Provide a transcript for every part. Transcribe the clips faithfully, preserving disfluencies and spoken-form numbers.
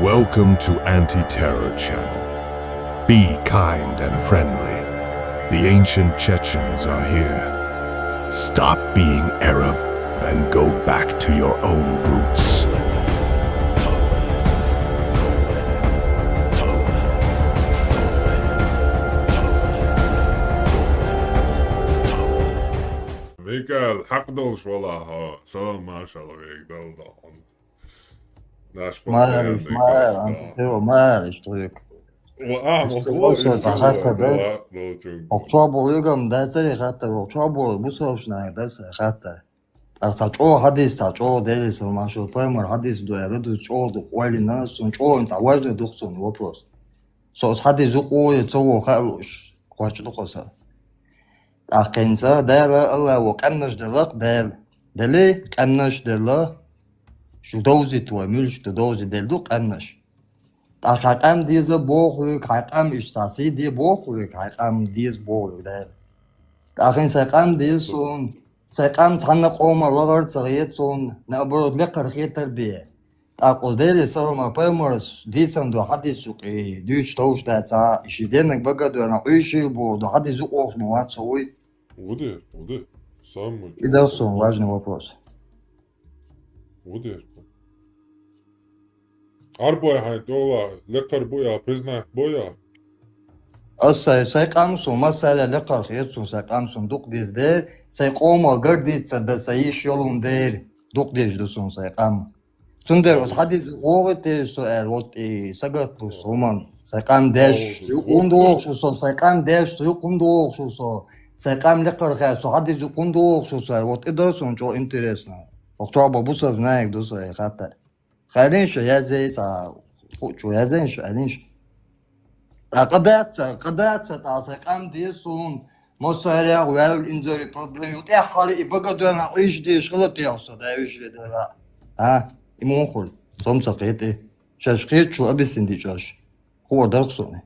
Welcome to Anti-Terror Channel. Be kind and friendly. The ancient Chechens are here. Stop being Arab and go back to your own roots. Микаил, хьакъ долуш валахь хьо, салам маршалла вега далла хьуна. Наш Мариш, постоянный мариш, класс, да. Антитиро, мариш, тхоьга. Ва, а, Иштта мо вовсо хӀора хаттар дар. Ва, долчун. Охчо бо вегам дацари хаттар, охчо бо бусовшна даса хаттар. Ах ца чо хадис, ца чо дели, со машо поймар хадис дуя, раду чо ду, ойлина, сун чо, ца важный дух сун вопрос. Со хадис укъуя, ца во халуш, хоч духоса. Ахкенца, дара, Алла, во къемнаш делах, дел. Дели, къемнаш дела. Шу довзи твой, мюлш ду довзи дел ду къемнаш. ТӀаккха къам деза бохуьг, хьай къам иштта си де бохуьг, хьай къам деза бохуьг, да. ТӀаккха сайн къам деза сун, сайн къам цхьанна къоман лагӀар ца гӀе сун, наоборот, лекхар хетар бе. ТӀаккха оцу Деле салама пайхамарас дийцан ду хьадис юкъе, дуьйцуш товш дац, а, и ши деннаг бага дуьйна, Ӏуьйшийла боху ду хьадис юкъохуш ма вац со вуй? Ву дер, ву дер. Самый И дара сон важный вопрос. Ву дер. Арбой хьайн тӀола лекхар бу я, признать бо я? Аса сайн къам сун, масала лекхар хет сун сайн къам сун дукха деза дер, сайн къома гордиться да, сайн йиш йолун дер, дукха деза ду сун сайн къам. Цундела оцу хьадис вогӀу теш со аьлла, вот и сагатлуш со хӀуман, сайн къам деш, Ау, юкъун вот. Дохуш со, сайн къам деш, юкъун дохуш со, сайн къам лекхар хет, со хьадис юкъун дохуш со аьлла, вот и дара сун чо интересно. Охчо бо бусов знаек ду со и хаттар. Харин шу язей ца, ху чу язей шу, харин шу. ТӀаккха дац ца, къа дац ца, тӀа сайн къам деза сун, МосарегӀа ваьлла инзаре проблема ю, тӀаьххьара и бага дуьйна Ӏуьйш деш хила техьа со, да, Ӏуьйш дела. А? И муха хуьлу? Сом ца кхетий. Шаьш кхетачу абисин дичӀаш. Хуур дарх суна.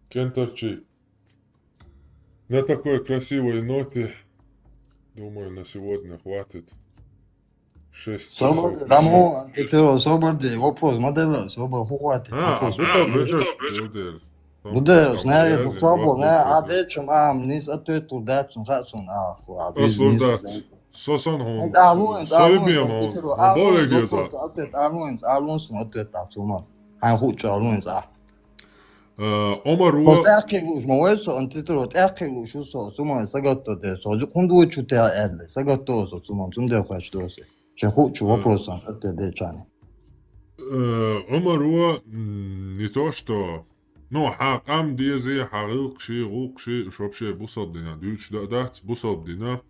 Кентарчи. На такой красивой ноте, думаю, на сегодня хватит. Шесть часов. Собар, дамо, антитиро, собар де, вопрос ма дела, собар хӀу хватит, А, вопрос а, хӀу хватит. Ну что, Будер? Будер, Там знаешь, связи, ну что, вот, на, вот, а вот. Де чем, а, мне ответ тур дать, сун, ха, сун, а, ху, а, Ас без, без, дац. Со сан хьуна. Алло, со алло, бен хьуна. Алло, Бове геза. Ответ, алло, алло, сун ответ, а, сума. Хьан хуча, алло, а. Э, Омар ву. Просто тӀаьхкхилуш, ма вай со, антитиро, тӀаьхкхилуш, со, сума, сагатто де, со, хунду чу те аьлле, сагатто со, сума, сун де хвач досе. Шен хучу Э. Вопросан, ответ де чани. Э, Омар ву, м, не то что, ну, хьан къам дези, хьан гӀулкхаши, гӀулкхаши, уьш вообще бусалба дина дуьйцуш да-, дац, бусалба дина.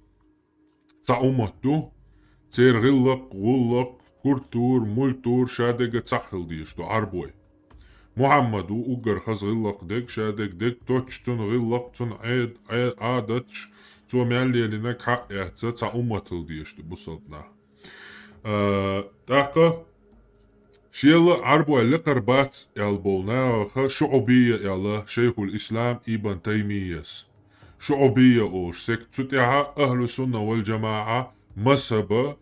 Цхьа уммат ду, церан гӀиллакх, гӀуллакх, культура, мультура, шадерг цхьаъ хила дезаш ду, Ӏарбой. Мухьаммад ву уггар хаза гӀиллакх дерг, шадерг дерг, точно цуьнан гӀиллакх, цуьнан Ӏед-, Ӏе-, Ӏадаташ, цо мел лелийнарг хьаъ эцна цхьа уммат хила дезаш ду бусалба нах. А, тӀаккха Шел Ӏарбой лекхар бац аьлла болу нахаха шуӀубийя аьлла Шайхул-Ислам Ибн Таймийяс. ШуӀубийя олуш сект, цу тӀехьа Ахьлу-Сунна вал-ДжамаӀа мазхӀаба,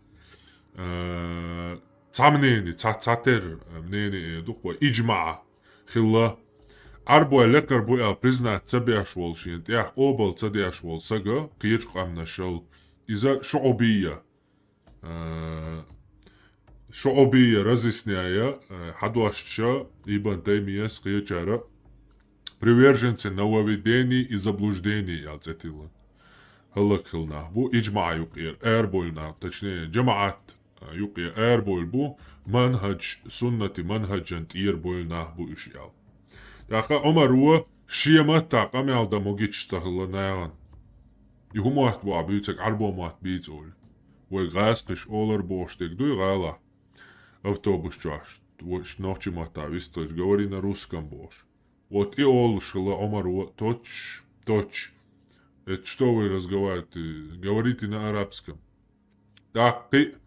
а, цхьа мнение, цхьа, цхьатера мнение э ду-кх вай, иджмаӀ хилла. Ӏарбой лекхар бу аьлла признать ца беш волу, шена тӀехь къобал ца деш волу сага, кхечу къаьмнашал, иза шуӀубийя. Э, шуӀубийя разъясняя, э, хьадош ша Ибн Таймийяс кхечара «Приверженцы нововведений и заблуждений» аьлла цӀе тилла. ХӀаллакьхила нах бу, иджмаӀ юкъера арабойла нах, точнее, джамаӀат, э, юкъера арабойла бу, манхӀадж, суннати манхӀаджан тӀера бойла нах бу уьш аьлла. ТӀаккха Ӏумар ву, шен маттахь къамел дан могуш ца хилла нахана. И хӀун мотт бу ахь буьйцург, Ӏарбо мотт бийца олий? Вай гӀазкхаша олар бохуш дерг дуй гӀалахь? Автобус чохь, вай нохчийн маттахь вистхилча, говори на русском бохуш. Вот и олуш хилла Ӏумар ву, точь, точь. Это что вы разговариваете? Говорите на арабском. ТӀаккха кхин а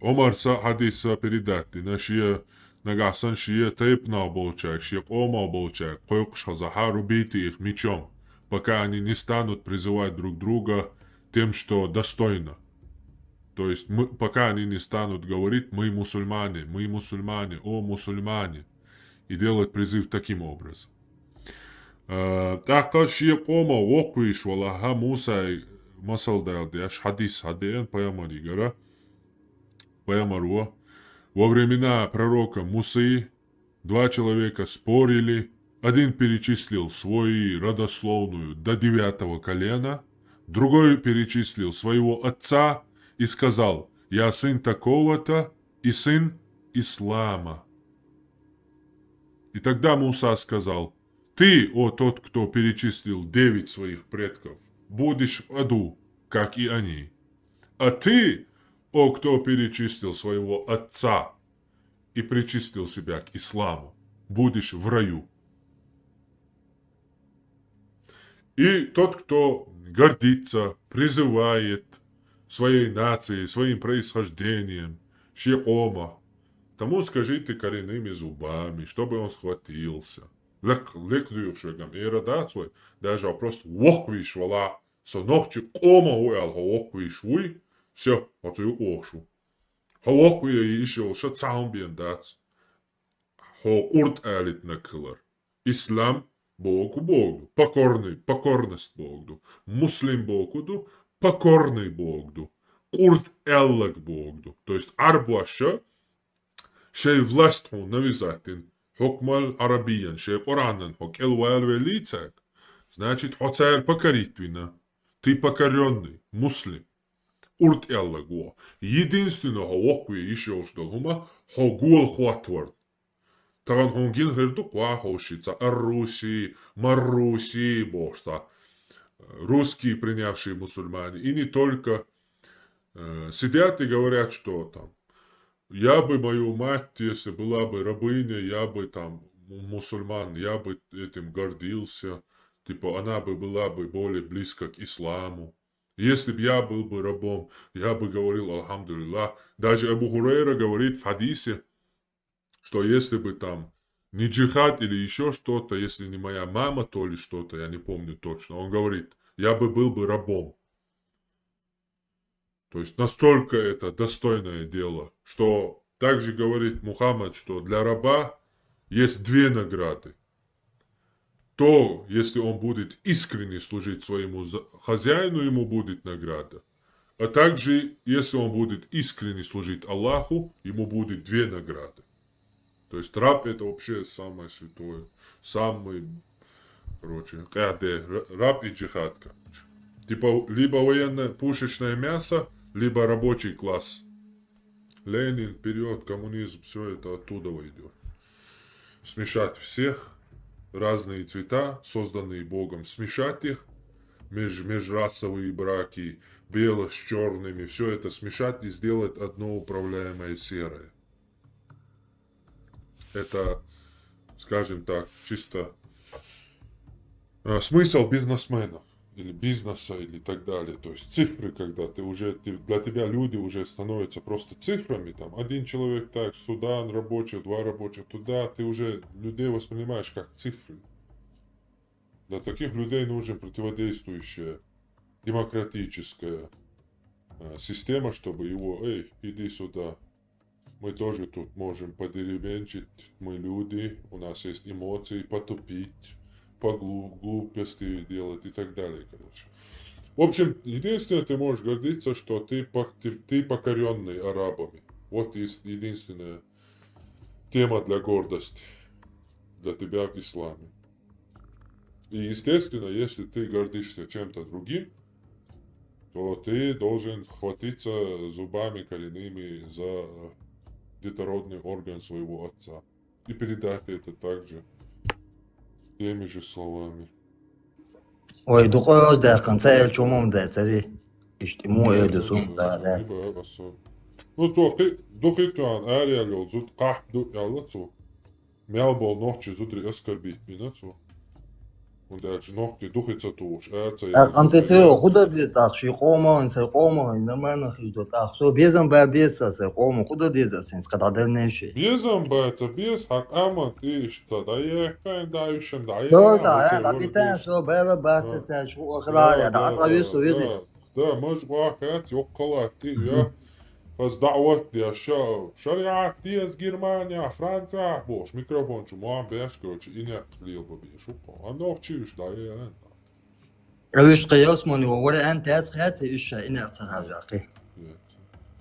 Ӏумарса хьадис передать дина, шен нагахь санна шен тайпанах болчаьрга, шен къомах болчаьрга кхойкхуш хазахь, рубите их мечом, пока они не станут призывать друг друга тем, что достойно. То есть мы, пока они не станут говорить: «Мы мусульмане, мы мусульмане, о мусульмане», и делать призыв таким образом. Э, тӀаккха шен къома воккхавеш валахь Мусай масал дала деш хьадис хьадеана пайхамарагара. Пайхамар ва: «Во времена пророка Мусы два человека спорили, один перечислил свою родословную до девятого колена, другой перечислил своего отца и сказал: „Я сын такого-то и сын ислама“. И тогда Муса сказал: „Ты, о тот, кто перечислил девять своих предков, будешь в аду, как и они. А ты, о, кто перечислил своего отца и причислил себя к исламу, будешь в раю“». И тот, кто гордится, призывает своей нацией, своим происхождением, шен къома, тому скажите коренными зубами, чтобы он схватился. Лек-, лекдуьйхуш вегам эра дац вай, даже просто воккхавеш валахь, со нохчийн къомах ва аьлла, хьо воккхавеш вуй, всё, хьо цу юкъа вогӀуш ву. Хьо воккхаве йиш йолуш цхьа хӀума бен дац. Хьо къурд алийтинарг хилар. Ислам бохург боху ду, покорный, покорность бохург ду. Муслим бохург ду, покорный бохург ду. Къурд аьлларг бохург ду. То есть Ӏарбоша шайн власть хьуна навязать дина, хьукмал Ӏарабиян, шайн Къуръанан хьо кӀелвалавеллий цаьрга, значит, хьо цара покорить вина. Ты покорённый, муслим. Къурд аьлларг ву. Единственное, хьо воккхаве йиш йолуш долу хӀума, хьо гола хӀоттавар. Тахана хьуна гина хир ду кху вахховшица: «Ар-Руси, Мар-Руси», бохуш цхьа, «Русские, принявшие мусульмане». И не только, э, сидят и говорят, что там: «Я бы мою мать, если была бы рабыня, я бы там му-, мусульман, я бы этим гордился, типа, она бы была бы более близко к исламу. Если б я был бы рабом, я бы говорил: „Алхамдулиллах“». Даже Абу Хурайра говорит в хадисе, что если бы там не джихад или ещё что-то, если не моя мама, то ли что-то, я не помню точно, он говорит: «Я бы был бы рабом». То есть настолько это достойное дело, что также говорит Мухаммад, что для раба есть две награды. То, если он будет искренне служить своему за-, хозяину, ему будет награда. А также, если он будет искренне служить Аллаху, ему будет две награды. То есть раб — это вообще самое святое, самый, короче, къаьхьа де, р-, раб и джихад, короче. Типа, либо военно-пушечное мясо, либо рабочий класс. Ленин, вперёд, коммунизм, всё это оттуда идёт. Смешать всех, разные цвета, созданные Богом, смешать их, меж-, межрасовые браки, белых с чёрными, всё это смешать и сделать одно управляемое серое. Это, скажем так, чисто, э, смысл бизнесмена или бизнеса, или так далее. То есть цифры, когда ты уже, ты, для тебя люди уже становятся просто цифрами, там, один человек так, сюда рабочий, два рабочих туда, ты уже людей воспринимаешь как цифры. Для таких людей нужна противодействующая демократическая, э, система, чтобы его: «Эй, иди сюда. Мы тоже тут можем подеревенчить, мы люди, у нас есть эмоции, потупить, по глу-, глупости делать» и так далее, короче. В общем, единственное, ты можешь гордиться, что ты по-, ты, ты покорённый арабами. Вот ес-, единственная тема для гордости для тебя в исламе. И, естественно, если ты гордишься чем-то другим, то ты должен хватиться зубами коренными за, э, детородный орган своего отца и передать это также теми же словами. Ой, дукха даьккхина, ца элча хӀума ма дац, ари. Иштта мо элча сум да, да. Ну, цо кхи-, духиттан араяьлла йолу зуда къахьба ду аьлла цо. Мел болу нохчийн зударий оскорбить бина цо. ХӀунда аьлча нохчий духи ца тухуш, ара ца ТӀаккха ан те тӀе хӀун дан деза тӀаккха шен къоман, сайн къоман, нормально хир ду тӀаккха. Со безам бан беза сан, сайн къоман, хӀун дан деза ас хӀинца, кхин дӀаделла неши? Безам бан ца беза, хьан къаман тӀе иштта дӀаяьккхина, дӀаюьйшина, дӀаяьккхина. Со дӀа, дӀабитана, со бара бац ца цаьрчу хӀу ахара, дӀа, дӀа, дӀа, вису, вири. Да, маж вахац, йоккхалат, ти, я. Хаз даъват деш, ша, шариат деза Германия, Франция, бохуш, микрофон чу муам беш, короче, инек лелба беш, укхо. А нохчи уьш да, я, я. Уьш кхайос мани, вариант яц, хеци уьш ша, инек ца хажа, кхи.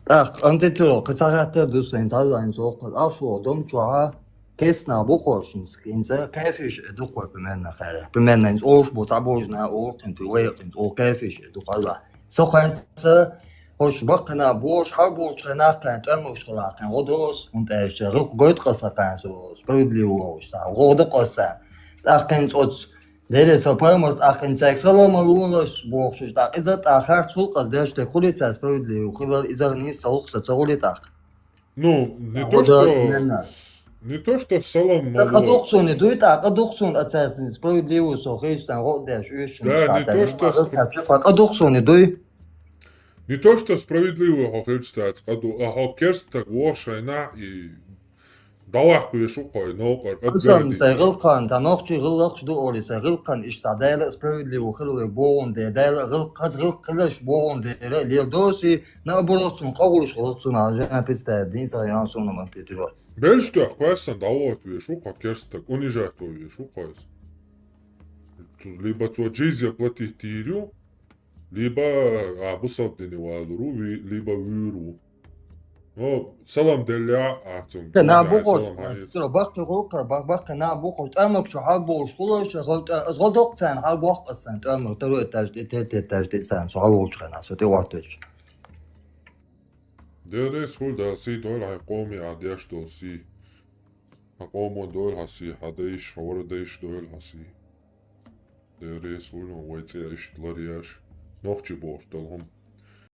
ТӀаккха антитро, кхы ца хаттар ду сайн, ца вайн сохказ, аш вол дом чуха, кесна бухошинск, инца кафеш дукхо примерно хара. Примерно инца ош бу, ца божна, о, кхин пи, вай, кхин, о, кафеш дукхаза. Со ханца, хош бакхана бош, хар бош хана кхан, тӀамуш хала кхан, годос, хун тӀаьш, гӀух гойт къаса кхан со, справедливо ош, са, года къаса. ТӀаккха инца оц, Деле со поймас, тӀаккха инца салам алулаш, бохуш, тӀаккха иза тӀаккха харц хул къас деш, те кулица справедливо, хилар иза нийса хул къаса, ца гули тӀаккха. Ну, не то, что, не то, что салам алулаш. Къа духсуни дуй, тӀаккха къа духсун, а ца справедливо со, хиш сан гӀо деш, уьш. Да, не то, что спра- Къа духсуни дуй. Не то, что справедливо хо хилча цац, къа ду, а хо керстаг вошайна и далахкуеш укхой, новкъар, Асан, къадгойди. Сай гӀилкхан, та нохчи гӀиллакхаш ду оли, сай гӀилкхан, иш ца дайла справедливо хилла богӀун де, дайла гӀилкхаз гӀилкх хилаш богӀун де, лел доси, наоборот, сун къагӀулш гӀилкх сун, а жена представить дин, сай ян сунна ман петиро. Белш тох квасан далот веш укхо керстаг, унижать веш укхойс. Либо цо джизья платить тирю, либо а бусалба дине валуру, ви-, либо вуьйру. Ну, салам делля, а цун. Те на бухо, салам хьаэца. Баккхи гӀулкхар, бак-, баккхи на бухо, тӀамак чу хьалболуш хулаш, гӀал тӀа-, аз гӀо доккха царна хьалбоккха асан, тӀамак, второй этаж, третий этаж, тӀе царна, со хьалволчу хенахь, со тӀе оттавечу. Деррес хуьлда, сий дойла хьайн къоме а деш долу сий. Хьан къомо дойла хьан сий, хьан дайш, хьан вара дайш дойла хьан сий. Деррес хуьлу вай цӀе иштта ларъеш, нохчи бохуш долу хӀума.